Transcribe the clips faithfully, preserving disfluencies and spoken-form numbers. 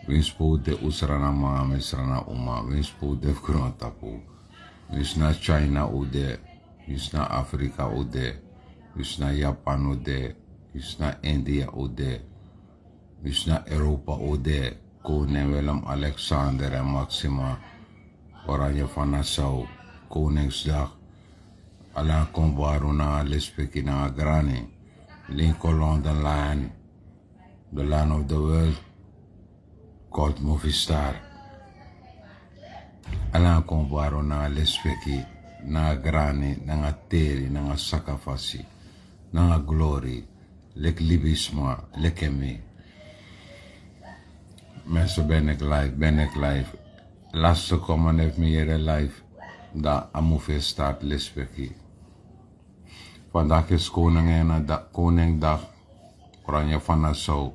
Winsi pe un de, un sran na mama, sran na uma, winsi pe un de fu grontapu. Winsi na China un de, winsi na Afrika un de, winsi na Japan un de, winsi na India un de, winsi na Europa un de, koning Willem Alexander en Maxima, Oranje van Nassau, Koningsdag, ala kon baru na lespeki na grani, Lincoln, London, Lion, the land of the world, cult movie star. Ala kon baro nanga lespeki, nanga grani, nanga teri, nanga sakafasi, nanga glori, leki libisma, leki mi. Mensen, ben ik live, ben ik live. Laatste comment heeft me hier live. Da a movie start lespeki. Vandaag is koning en da, koningdag. Oranje van Nassau.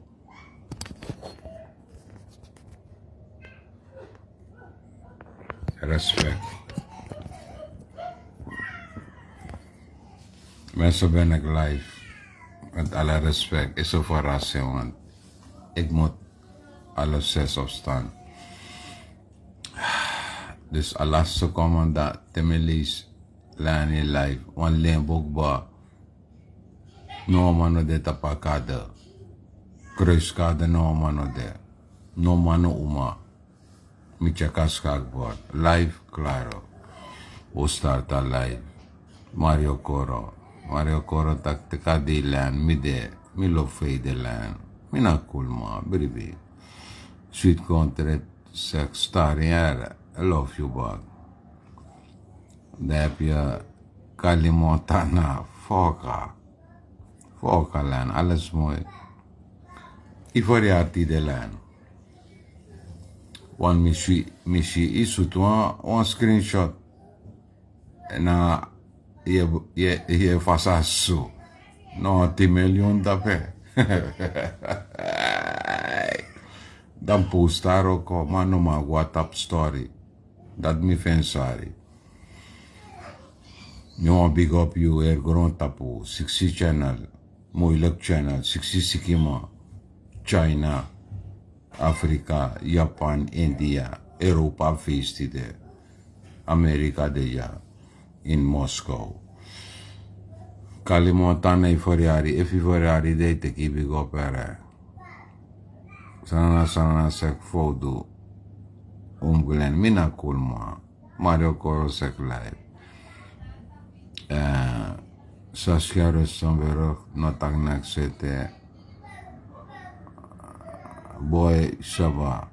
Respect. Mensen, ben ik live. Met alle respect. Is een verrassing, want ik moet alle zes opstaan. Dus a laatste comment dat te me lees, Lani live, wan lembo kba. No man no de tapu a kade. Kruiskade, no man no de. No man no uma. Mi tyeki a skakbord. Live, klaro. Wi o start a live. Mario Koro. Mario Koro taki teki a dei len, mi de. Mi lobi fu e de len. Mi na kulma, bribi. Sweet Country, seks, stari, yere. I love you, bak. Dan heb je Kali Montana, Foka. Foka len, alles mooi. I verjaardag de len. Wan misi, misi i sutu wan, wan screenshot. Na, ye, ye, ye fasa su. No, tin miljoen dape. Dan post daar ook, man, no man, WhatsApp story. Dat mi fen sari. Mi wan big up you, er grondtapu, siksi channel, moeilijk channel, siksi sikima, China, Afrika, Japan, India, Europa, feesti de, Amerika de ya, in Moskou. Kali Montana, i verjaardag, efu i verjaardag de, i teki big up, ere. Sanana, sanana, sek fowdu. Um Glen, mi na kulma. Mario Koro sek live. Eh, Saskia Rustenburg, no taki neks ete. Boy Saba.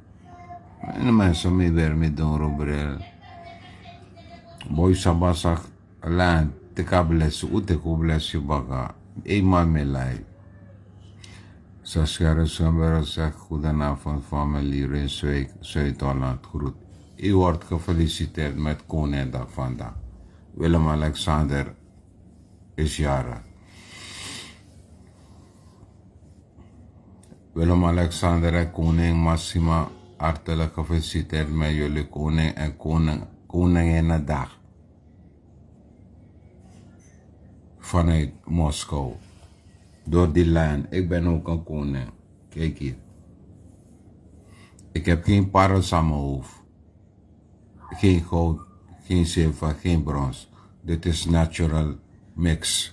En mensen, mi weer mi don Rubrel. Boy Saba sek len, teki a blesi, un teki un blesi baka. Ei man mi live. Saskia Rustenburg zegt: "Goedenavond, familie Renswijk, Zuid-Holland groet. U wordt gefeliciteerd met Koninginnedag vandaag. Willem-Alexander is jarig." Willem-Alexander en koning Maxima, hartelijk gefeliciteerd met jullie koning en koning, Koninginnedag. Vanuit Moskou. Door die lijn. Ik ben ook een koning. Kijk hier. Ik heb geen parels aan mijn hoofd. Geen goud, geen zilver, geen brons. Dit is natural mix.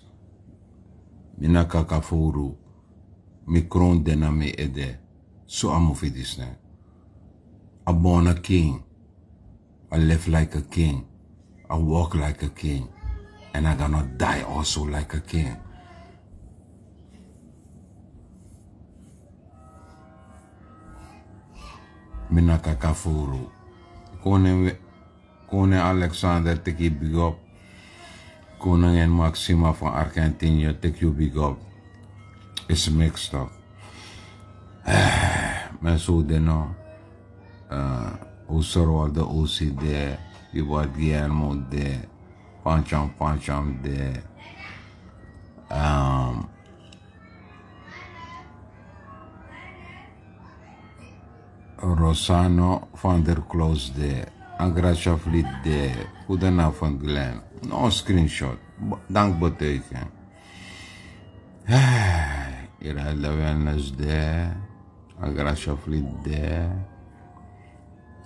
Mi na kakafuru. Mi kroon de na mi ede. So a mus fu disi nen. A born a king. I live like a king. I walk like a king. And I gonna die also like a king. Mi na kakafuru. Koning, koning Alexander teki big up. Koningin Maxima van Argentinië teki big up. Is mixed up. Men so de no. Eh, Osterwolde Osi de, Hubert Guillermo de, Pancham Pancham de, ehm, Rosano van der Kloos de, Angracia Vliet de, goedenavond Glenn. No screenshot, dankbetuiging. Hey, Irhelder Wellness de. Agracia Flit de.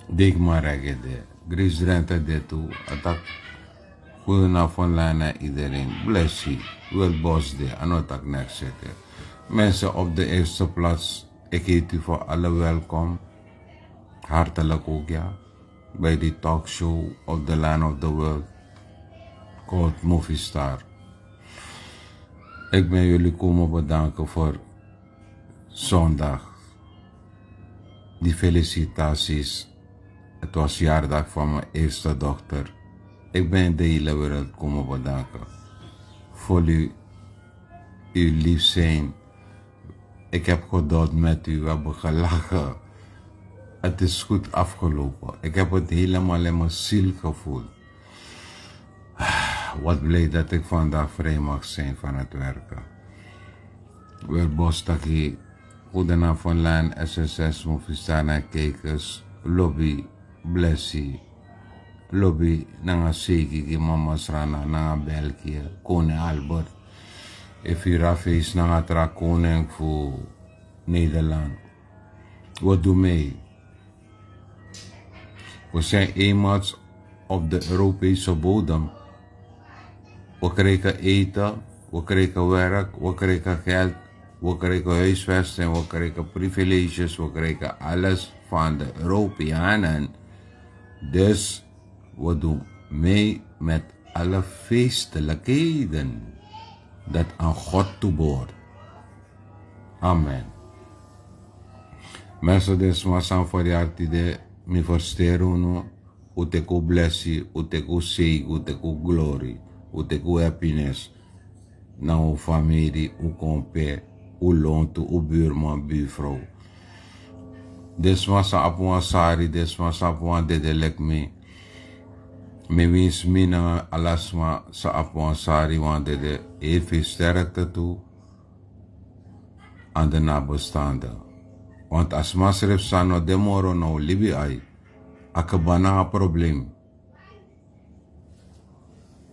Dikmarek de. Gris Drenthe de tu. Atak. Goedenavond, Lana, iedereen. Blessie. Wil Bos de. Anotak next zeker. Mensen op de eerste plaats. Ik heet u voor alle welkom. Hartelijk ook, ja. Bij die talkshow op de Land of the World. Called Movie Star. Ik ben jullie komen bedanken voor zondag. Die felicitaties. Het was jaardag van mijn eerste dochter. Ik ben de hele wereld komen bedanken. Voor u, uw lief zijn. Ik heb geduld met u, we hebben gelachen. Het is goed afgelopen. Ik heb het helemaal in mijn ziel gevoeld. Wat blij dat ik vandaag vrij mag zijn van het werken. Weer Bostaki, goedenavond Lan, S S S, Movie Star en kijkers, Lobby, Blessie, Lobby, nanga Seiki, Mama Srana, nanga België, Koning Albert, Efira Feest, nanga tra koning voor Nederland. We doen mee. We zijn eenmaal op de Europese bodem. We krijgen eten, we krijgen werk, we krijgen geld, we krijgen huisvesting, we krijgen privileges, we krijgen alles van de Europeanen. Dus we doen mee met alle feestelijkheden dat aan God toebehoort. Amen. Mensen, den sma san fari arti de, mi versteer unu. Un teki un blesi, un teki un seigi, un teki un glori, un teki un happiness. Na un famiri, un kompe, un lontu, un buurman, buurvrouw. Den sma san abi wan sari, den sma san abi wan dede leki mi. Mi winsi mi nanga ala sma san abi wan sari, wan dede, heri sterkte tu. Aan de nabestaanden. Want a sma srefi san no de moro na un libi ai, a kaba nanga problem.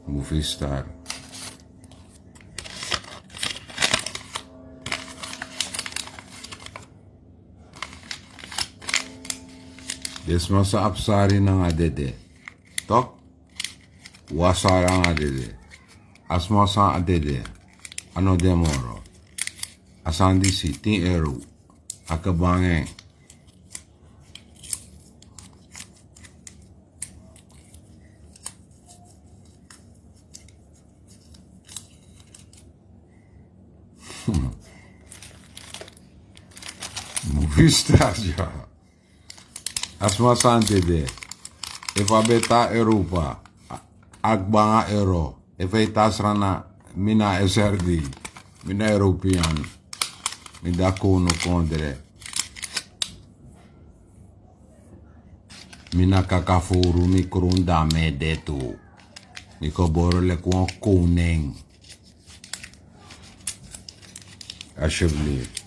Movie Star. Den sma san abi sari nanga dede. Tok. Wan sari nanga dede. A sma san a dede, a no de moro. A sani disi, tin euro. A kaba nanga en. Movie Star, ya. A sma san dede. Efu a ben tan Europa, a kaba nanga euro. Efu a e tan Srana, mi na S R D, mi na European. Mi de a kownu kondre. Mi na kaka fowru, mi krun dan mi e de tu. Mi gebore leki wan koning. Alsjeblieft.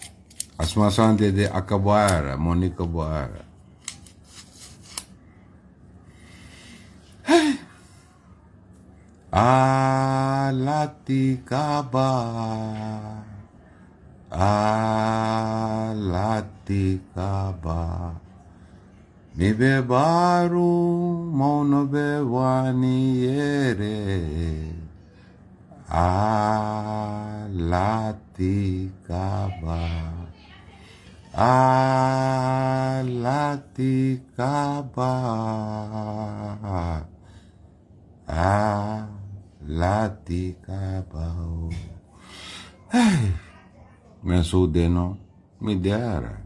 A sma san dede, a kaba, moni kaba. Hey. A lati kaba. A lati kaba. Mi ben baru, ma un no ben wani yere. A lati kaba. A lati kaba. A lati kaba o. Hey. Mi e so de no. Mi de ara.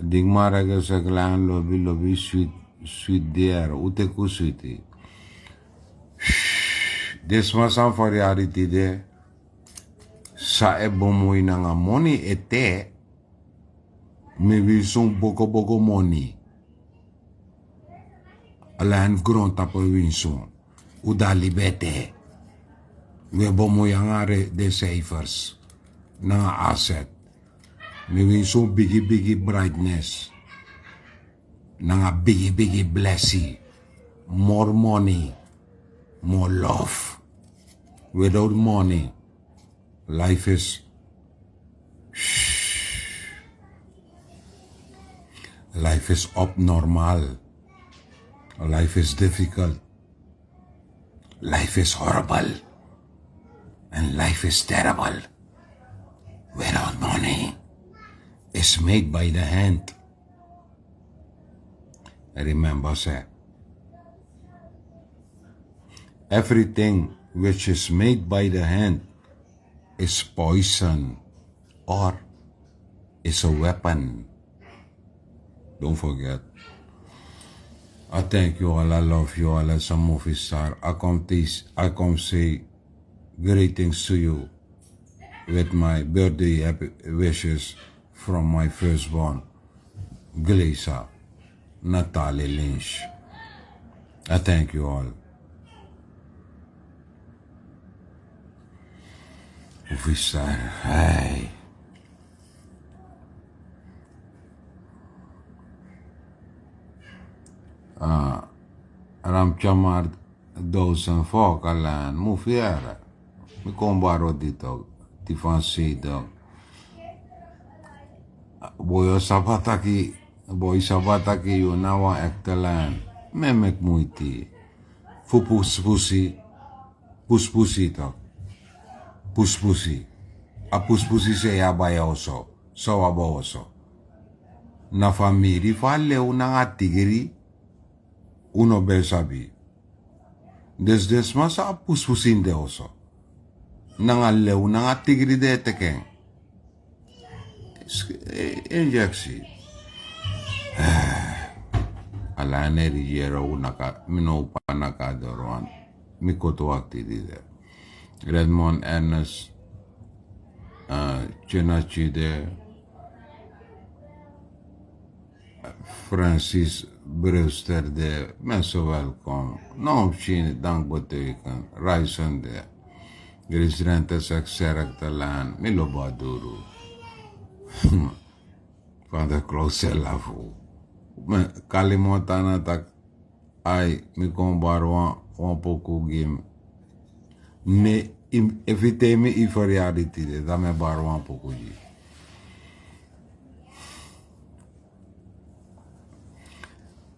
Dikmarek e seki Lan, lobi, lobi, switi, switi de ara. Un teki un switi. Den sma san fari arti de, san e bemui nanga moni ete. Mi winsi un boko boko moni. Ala en grontapu e winsi un. Un de a libi ete. Un e bemui nanga den cijfers nanga asset. Mi winsi un bigi bigi brightness nanga bigi bigi blesi. More money, more love. Without money, life is, Life is abnormal. Life is difficult. Life is horrible. And life is terrible. Without money, is made by the hand. Remember, sir. Everything which is made by the hand is poison or is a weapon. Don't forget. I thank you all. I love you all. As a movie star, I come this. I come say greetings to you with my birthday happy wishes from my firstborn, Glesa Natalie Lynch. I thank you all. Movie star, hey. Ah, Ramchamar Dawson Falkaland, movie here. Mi kon bari odi tok, di fan sei tok. Boi, yu sabi taki, boi, yu sabi taki yu na wan ektelan. Mi e meki muiti fu puspusi, puspusi tok. Puspusi. A puspusi san yu abi a yu oso, san un abi a oso. Na famiri fu a lew nanga tigri, un no ben sabi. Dus den sma san abi puspusi ini den oso, nanga lew nanga tigri den e teki en. Injeksi. Ala en e rigeri, un naki, mi no, un pa naki a doro wan. Mi koti wakti di de. Redmond Ernest, eh, China Chide, Francis Brewster de, mensen welkom. Nom Chini, dank betekent. Raisen de. Gris Rentes, Exerk de Laan, Milo Baduru. Van de Klose Lafu. Kali Montana tak, ai, mi kon bari wan, wan poku gi mi. Ne, efu yu taigi mi yu feryari tide, dan mi e bari wan poku gi yu.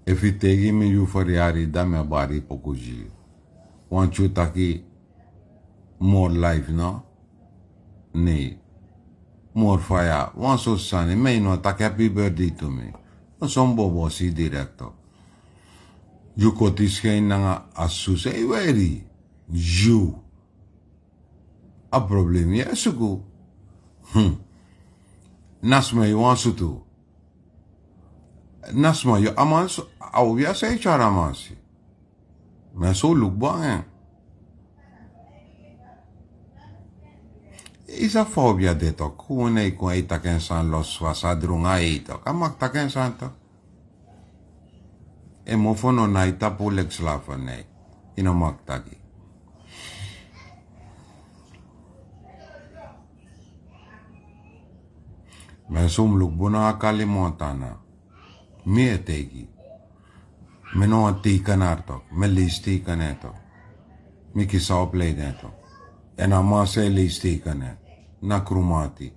Efu yu taigi mi yu feryari, dan mi e bari poku gi yu. Wan tu taki more life, no? Nei. More fire. Wan sortu sani, mi no taki happy birthday to mi. No, son bobo si direkto. Yu koti skin nanga a susu san yu weri. Yu. A problem yu e suku. Hmm. Na sma yu wani sutu. Na sma yu a man so, a obi a san e tyari a man si. Ma so luku bun nanga en. Yu sa fa obi a de tok. Kon na yu kon e taki en sani los fasi, a drunga e tok. A maki taki en sani tok. En mofo no na yu tapu leki slavernij. Yu no maki taki. Ma so mi luku bun nanga Kali Montana. Mi e taigi. Mi no wan tekenaar tok. Mi e leisi tekenaar tok. Mi kisi a opleiding tok. En a man san e leisi tekenaar na Krumati.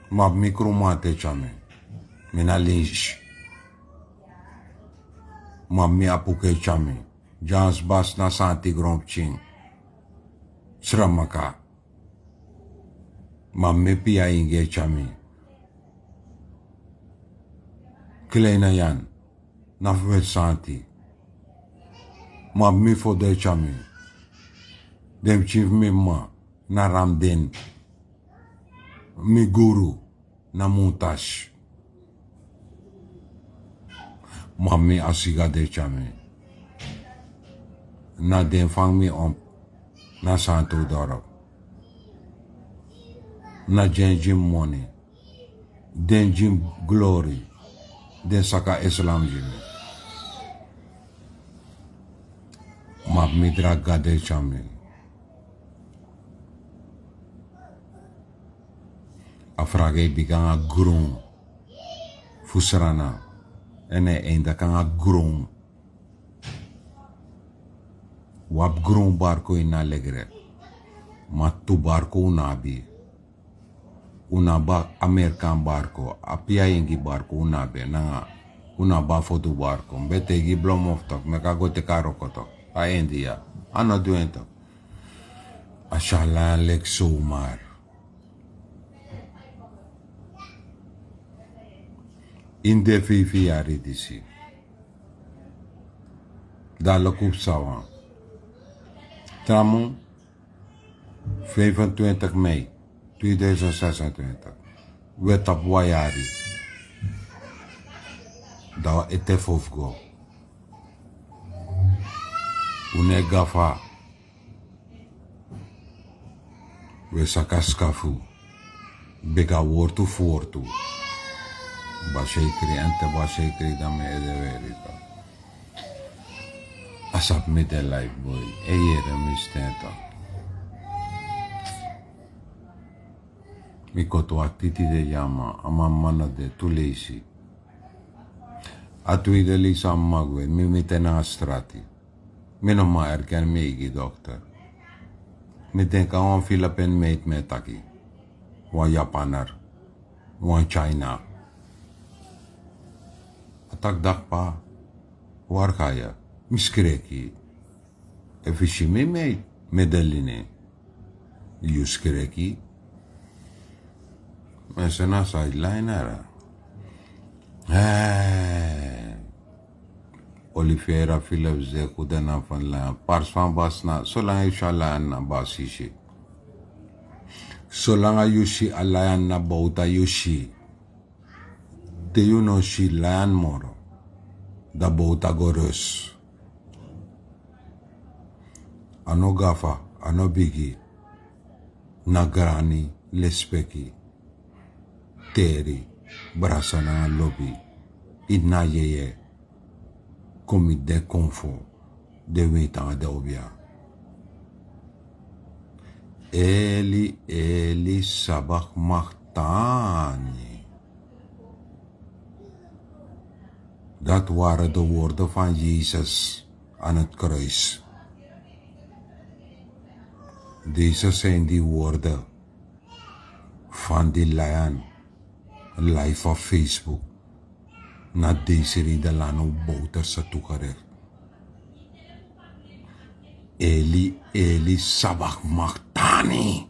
Ma mi Krumati e tyari mi. Mi na leisi. Ma mi Apuku e tyari mi. Jans Bas na Santi gronpikin. Sramaka. Ma mi Pia Ingi e tyari mi. Kleine Jan na fu Weti Santi. Ma mi Fodo e tyari mi. Den pikin fu mi mama na Ramden. Mi guru na Muntash. Ma mi Asiga de tyari mi. Na den fanga mi ompu na Santo Dorp. Na den gi mi moni. Den gi mi glori. Den saka Islam gi mi. Ma mi dra Gado e tyari mi. A fraga e bigin nanga grun fu Sranan. En a e eindeki nanga grun. Un abi grun barku ini Alegre. Ma tu barku un no abi. Un no abi a Amerikan barko, a piayengi barko un no abi en, nanga un no abi a fotu barko. Mi ben taigi Blom of tok, meki a go teki a wroko tok, a India. A no du en tok. A si a lion leki zomaar. Ini den feifi yari disi. Dan luku psa wan. Tra mun, vijfentwintig mei tweeduizend zesentwintig. We tapu wan yari. Dan ete fu go. Un no e gafa. We saka skafu. Bika wortu fu wortu. Basi e kri, ante basi e kri, dan mi ede weri tok. A sabi mi de life boy. E yere mi sten tok. Mi koti wan titi de yama, a mama no de, tu leisi. A tweede leisi a mama gwe, mi miti en nanga strati. Mi no man erken mi eigi dokter. Mi denki a wan Filipin meid mi e taki. Wan Japaner. Wan China. A taki dakpa. Wari ga yu? Mi skreki. Efu yu si mi meid, Medeline. Yu skreki. Mensen na sideline era. Hey. Oliveira Philips de kuda na fan la. Pars fan bas na. Solanga yu si a lion na bas yu si. Solanga yu si a lion na bouta yu si. Te yu no si lion moro. Dan bouta go rus. A no gafa, a no bigi. Na grani, lespeki. Teri, brasa nanga lobi. Ini a yeye. Kon miti den konfo. Den weiti nanga den obia. Eli, Eli, sabakmaktani. Dat waren de woorden van Jezus aan het kruis. Deze zijn die woorden van die lion live op Facebook. Na deze reden lano bouterse toegericht. Eli, Eli, sabakmaktani.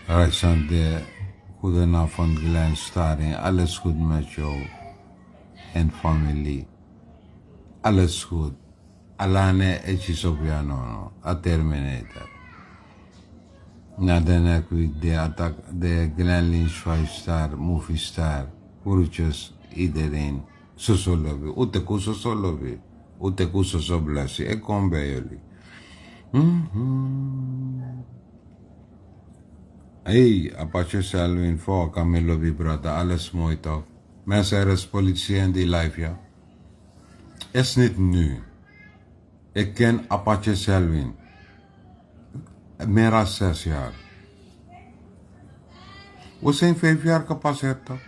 Alexander, goedenavond Glenn Staring. Alles goed met jou en familie? Alles goed. Alane e kisi opo ya nono. A terminator. Na den nek wiki de a taki de Glenn Lynch five star, movie star, groetjes iedereen. Soso lobi. Un teki un soso lobi. Un teki un soso blesi. E kon bij jullie. Mhm. Hey, Apache Selwyn, fa waka mi lobi brada, alles mooi toch? Mensen, er is politie in die live, ja? Is niet nu. Ik ken Apache Selwyn. Meer als zes jaar. We zijn vijf jaar gepasseerd, toch?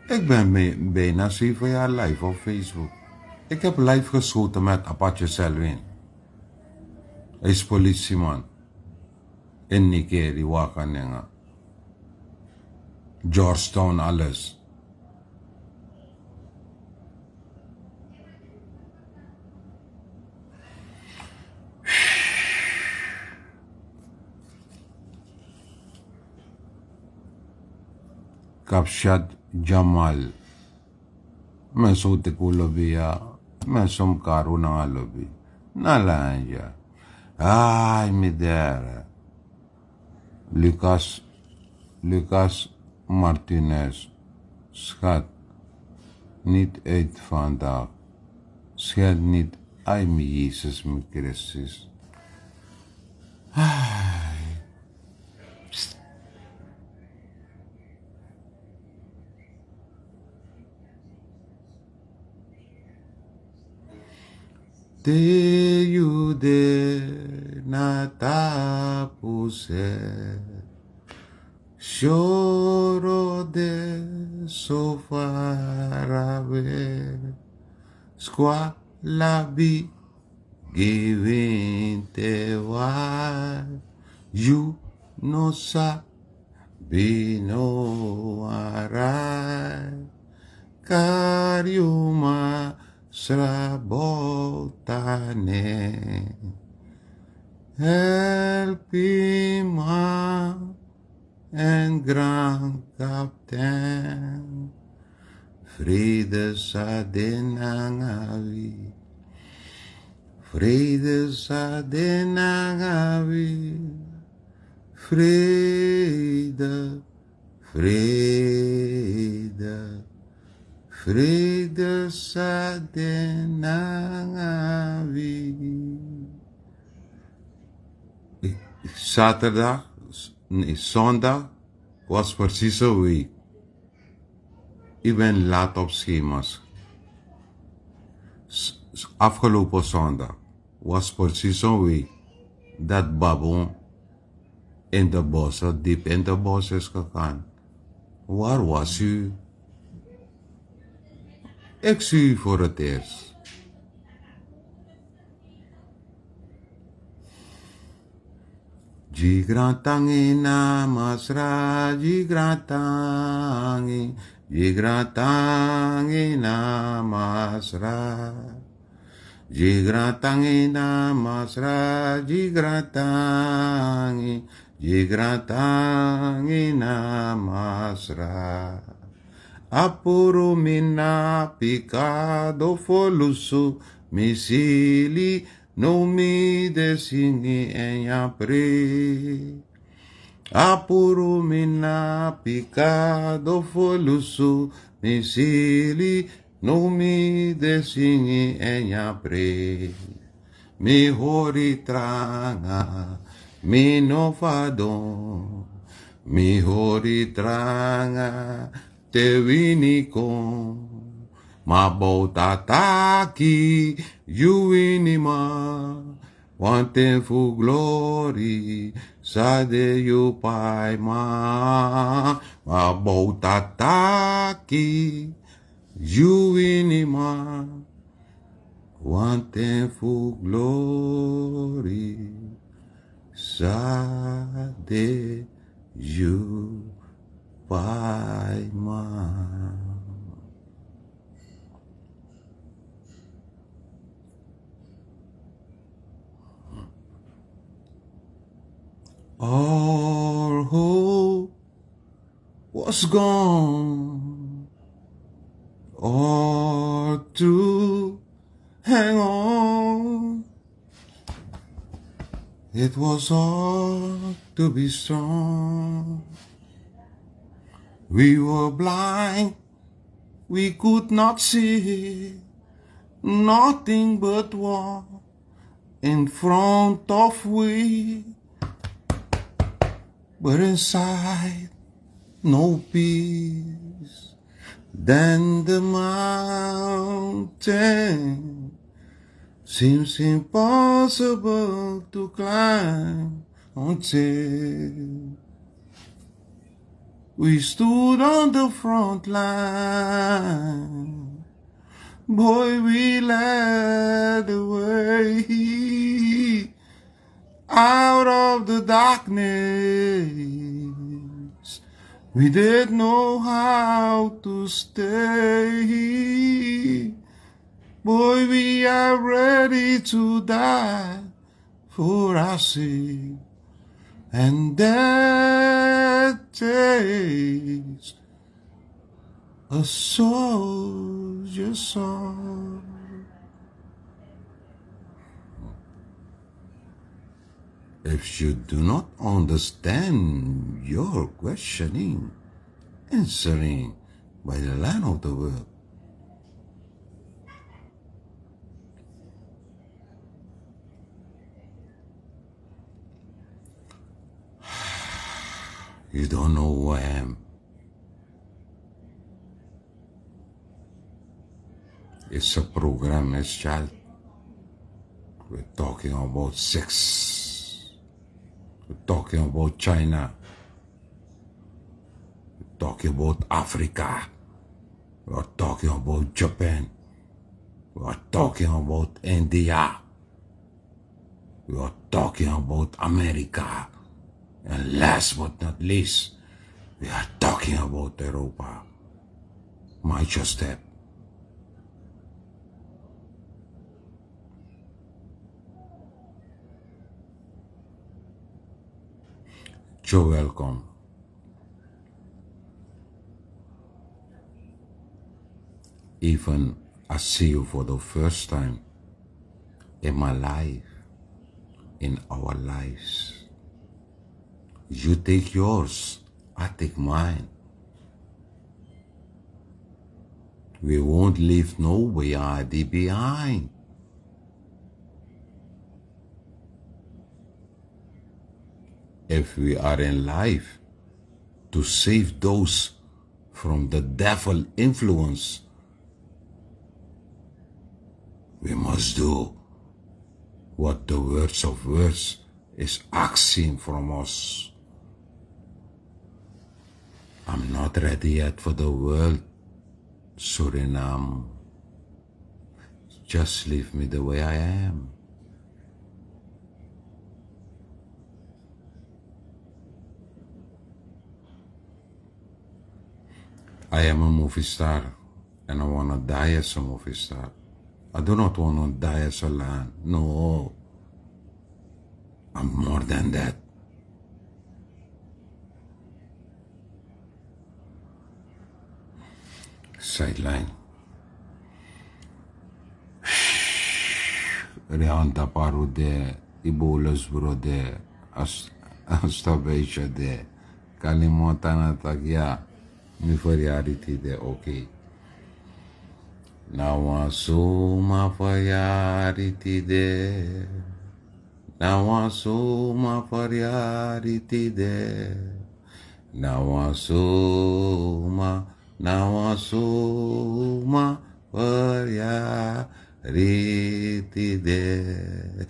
Ik ben bij-, bijna zeven jaar live op Facebook. Ik heb live geschoten met Apache Selwyn. Hij is politieman. In Nikeri, Wakanenga. Georgetown, alles. Kapshat Jamal. Men so teki un lobi ya. Men so mi kari un nanga lobi. Na lanja. Ai, mi dere. Lucas, Lucas Martinez, schat niet uit vandaag. Schat niet, ai mi Jezus, mi Christus. Ai. Te yu de na tapu se, soro de so far away. Squalabi giving te wai. You no sabi no warai. Kari yu masra botane. Help yu ma en gran kapten. Vrede sa de nanga wi. Vrede sa de nanga wi. Vrede, vrede, vrede sa de nanga wi. Zaterdag, nee, zondag was precies een week. Ik ben laat op schema's. S- s- afgelopen zondag was precies een week dat Babon in de bossen, diep in de bos is gegaan. Waar was u? Ik zie u voor het eerst. Gi grantangi na masra, gi grantangi, gi grantangi na masra. Gi grantangi na masra, gi grantangi, gi grantangi na masra. A puru mi na pikado fu lusu mi sili, no mi de singi en ya pre. A puru mi na pikado fu lusu mi sili, no mi de singi en ya pre. Mi hori tranga, mi no fadon, mi hori tranga, te wini kon. Ma bouta taki, yu wini ma. Wan ten fu glori, sa de yu paiman. Ma bouta taki, yu wini ma. Wan ten fu glori, sa de yu paiman. All hope was gone, all to hang on. It was hard to be strong. We were blind, we could not see nothing but war in front of we. But inside, no peace. Then the mountain seems impossible to climb until we stood on the front line. Boy, we led the way out of the darkness. We didn't know how to stay. Boy, we are ready to die for our sin. And that takes a soldier's heart. If you do not understand your questioning, answering by the land of the world, you don't know who I am. It's a program, it's child. We're talking about sex. We're talking about China. We're talking about Africa. We are talking about Japan. We are talking about India. We are talking about America. And last but not least, we are talking about Europa. Mind your step. You're welcome. Even I see you for the first time in my life, in our lives. You take yours, I take mine. We won't leave nobody behind. If we are in life to save those from the devil influence, we must do what the words of words is asking from us. I'm not ready yet for the world, Suriname. Just leave me the way I am. I am a movie star and I wanna die as a movie star. I do not wanna die as a lion. No. I'm more than that. Sideline. Rehanta paru de, ibolus bro de, as, as tabesha de. Kalimo tana tagia, mi fariari ti de, okay. Na wan suma fariari ti de. Na wan suma fariari ti de. Na wan suma, na wan suma fariari ti de.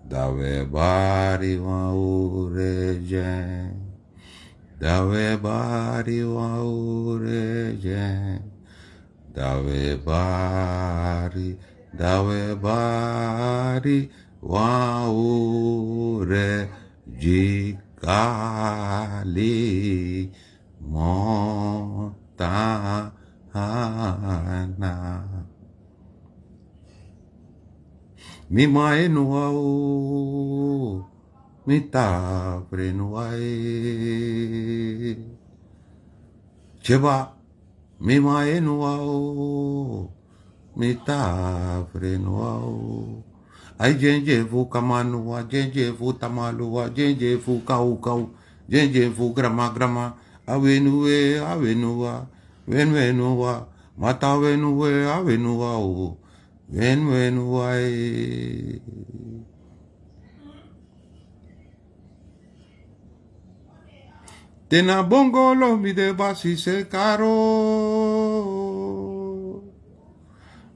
Dan we bari wan ure gi en. Dan we bari wan ure gi en. Dan we bari, dan we bari wan ure gi Kalimontana. Mi ma enu wa o, mi ta frenu wa e. Cheba, mi ma enu wa o, mi ta frenu wa o. Ai genje fu kamanu wa, genje fu tamalu wa, genje fu kau kau, genje fu grama grama. Awenu we, awenu wa, wenu wenu wa, mata wenu we, awenu wa o, wenu wenu wa e. Te na bongolo mi de basi sekaro.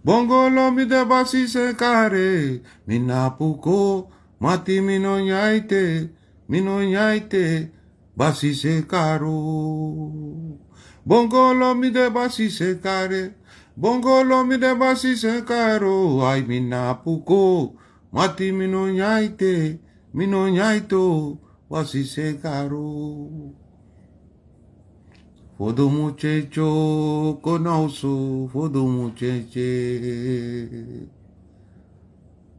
Bongolo mi de basi sekare, mi na puko, mati mi no nyaite, mi no nyaite, basi sekaro. Bongolo mi de basi sekare, bongolo mi de basi sekaro, ai mi na puko, mati mi no nyaite, mi no nyaito, basi sekaro. Fodu muchecho, konauso, fodu mucheche.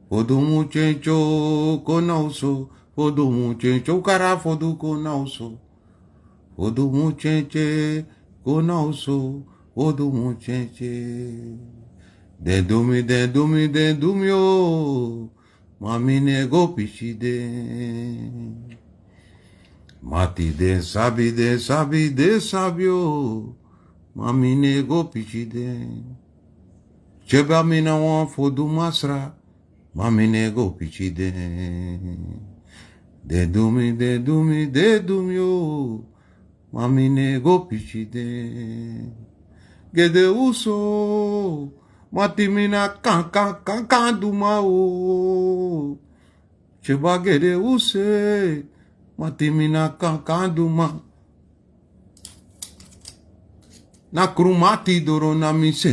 Fodu muchecho, konauso, fodu muchecho, kara fodu konauso. Fodu mucheche, konauso, fodu mucheche. Den dumi, den dumi, den dumi o. Ma mi ne go pisi den. Mati den sabi, den sabi, den sabi o. Ma mi ne go pisi den. Cheba mi na wan fodu masra. Ma mi ne go pisi den. Den dumi, den dumi, den dumi o. Ma mi ne go pisi den. Gede uso, mati mi na kan kan kan kan duma o. Cheba gede use, mati mi na kan kan duma. na krumati doro na mi se.